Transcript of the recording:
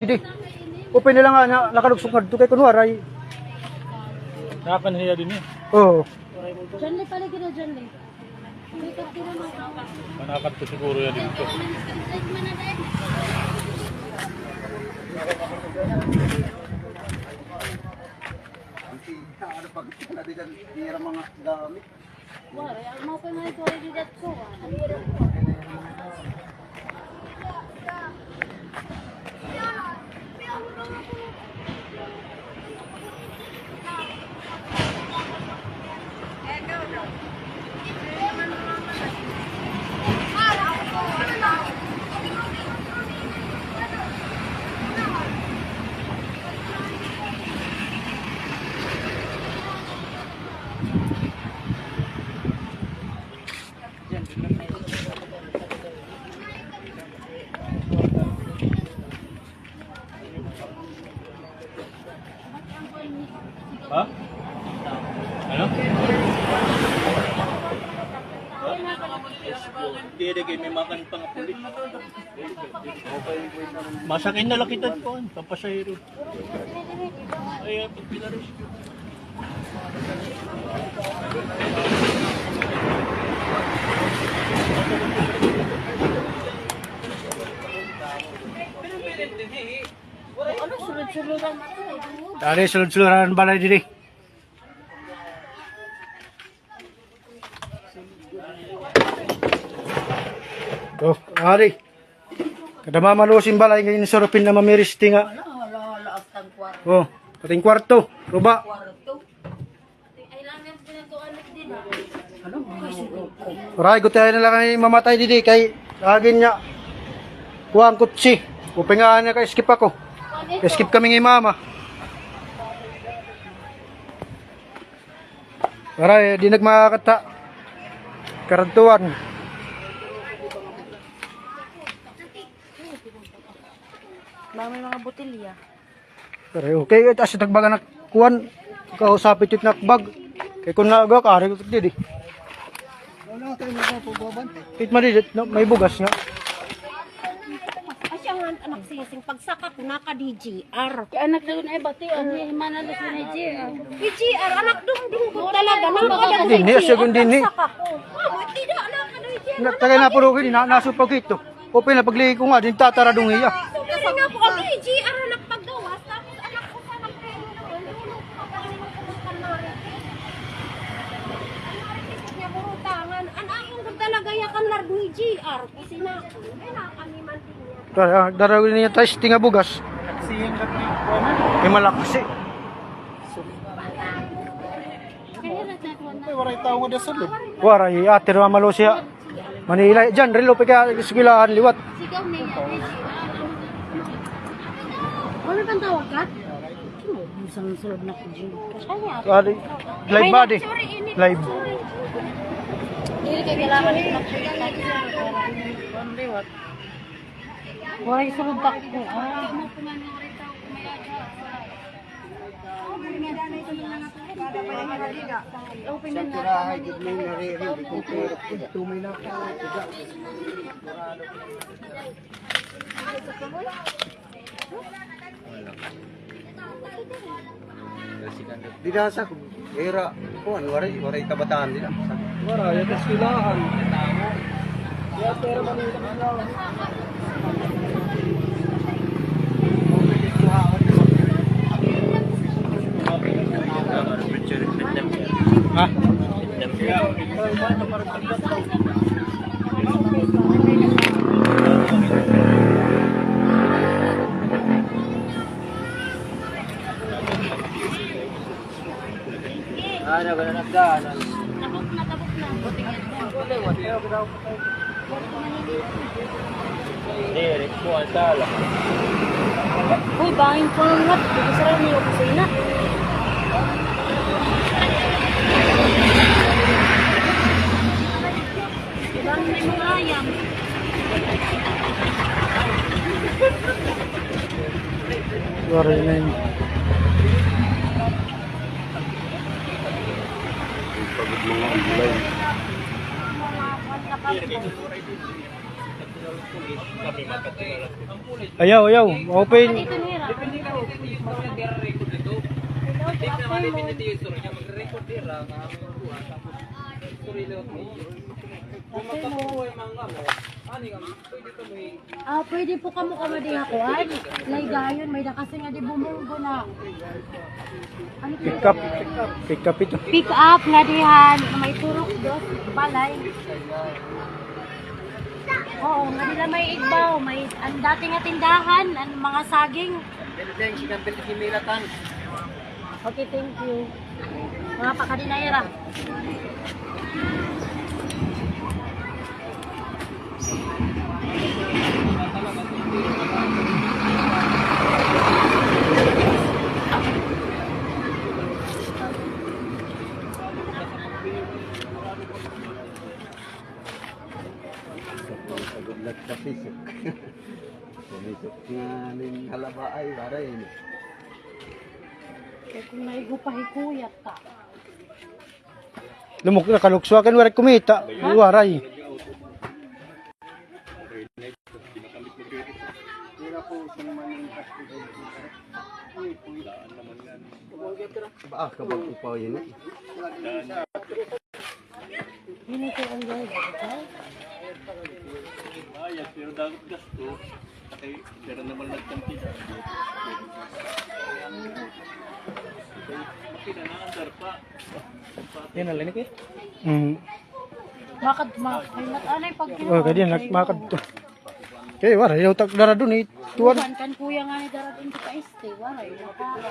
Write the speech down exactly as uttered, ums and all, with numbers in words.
Didi. Upay na la nga, na, nakalugsok ngadto kay kun waray. Nakan hiya dinhi. Oo. John Lee, paligid na, John Lee. Wake up, John Lee. Manakat ko siguro yan dito. Wala, ang mga pangay ko ay didat ko, ah. Ha? Ano? Diri kay may makan pa nga pulis. Masakay na la kita kuan, papasahero. Ay, ah, pagpila rin. Ano, sulod-suloran mo to, eh. Dari, sulod-suloran an balay diri. Oh, ari. Kada mamalusin balay ngay-an, surupin na mamiristi nga. Hala, hala, hala, at ang kwarto. Oh, pati kwarto, ruba. Kwarto. Ay, lang yung pinagkuan din, ah. Ano? Waray, gutiay na la kay mamatay didi kay lagi niya. Kuha an kutsi. Upay nga naka-skip ako. Naka-skip kami ngay mama. Aray, di nagmakakata. Karantuan. Ba, may mga botilya. Aray, okay. Ito, asa tagbaga na kuan. Kausapit it nakbag. Kay kun nagakari ko didi. Wala kayo na po, babante. It madidit, no? May bugas nga. Asya nga, anak singsing, pagsaka ko, naka-D G R. Kay anak daw na, eh, bati, ano, eh, manalas na D G R. D G R, anak dungdung ko talaga, naka-D G R. Dinhi, asya kun dinhi. Pagsaka ko. Ah, di na, naka-D G R. Tagay na, puro kini, na, nasupag ito. Upay na paglihik ko nga, din tataradong hiya. Sabi na po, ang D G R, anak paggawas, tapos anak ko sa nagpili naman, An akon gud talaga yakan largo hi G R. Kasi na, ay, na kami man din niya. Dara, dara niya tayo sa tinga bugas. Ay, malaksi. Ay, waray tawo nga dasal, eh. Waray, ate, mamalusi ha Manila. Diyan, relo, pagka eskwelahan, liwat. Sigaw niya, G R. Ano pang tawag ka? Isang sulod na ko, Jim. Sorry. Live ba, di? Live. Dili kay kailangan ito na. Wala yung sulod na ko. Ah. Open na. Dida sa era, kuan, waray, waray kabataan dida. Waray, ito eskwelahan. Ya, pero Manila, Manila. Ha? Ano ba na nagdaan? Tabok na, tabok na. Diri, kuha ang sala. Uy, bangin ko lang nga. Dito sa rin yung opisina. Di ba, may mga ayam? Waray na yun. Pagod mga ulay. Ayaw, ayaw. Open. Ah, pwede po kamo kamo diha kuan. Lay gayon, may da kasi nga di bumunggo na. Ano to? Pick up. Pick up ito. Pick up nga dihan, may turok dos balay. Oo, nga nila may igbaw, may, ang dati nga tindahan, ang mga saging. Building, sigang building, Milatan. Okay, thank you. Mga pakadinayra. Nagkasisok. Kumisok nga nin halaba ay, waray na. Kay kung naigo pa hikuyat ta. Lumok na kaluksuakan, waray kumita. Waray. Ba, kabag upaw yun eh. Ini ko ang gawin. Bayad, pero dapat gasto. Kay, pero naman nagkantidad. Makita na ang darpa. Yan ang linik eh. Mm. Makad, ma-, ay, nat-, anay pag Oh, kadi yan, makad to. Kay, wala, yung tag dara dun eh. Tuwan. Kan kuya nga ni dara dun kita este, wala, yung para.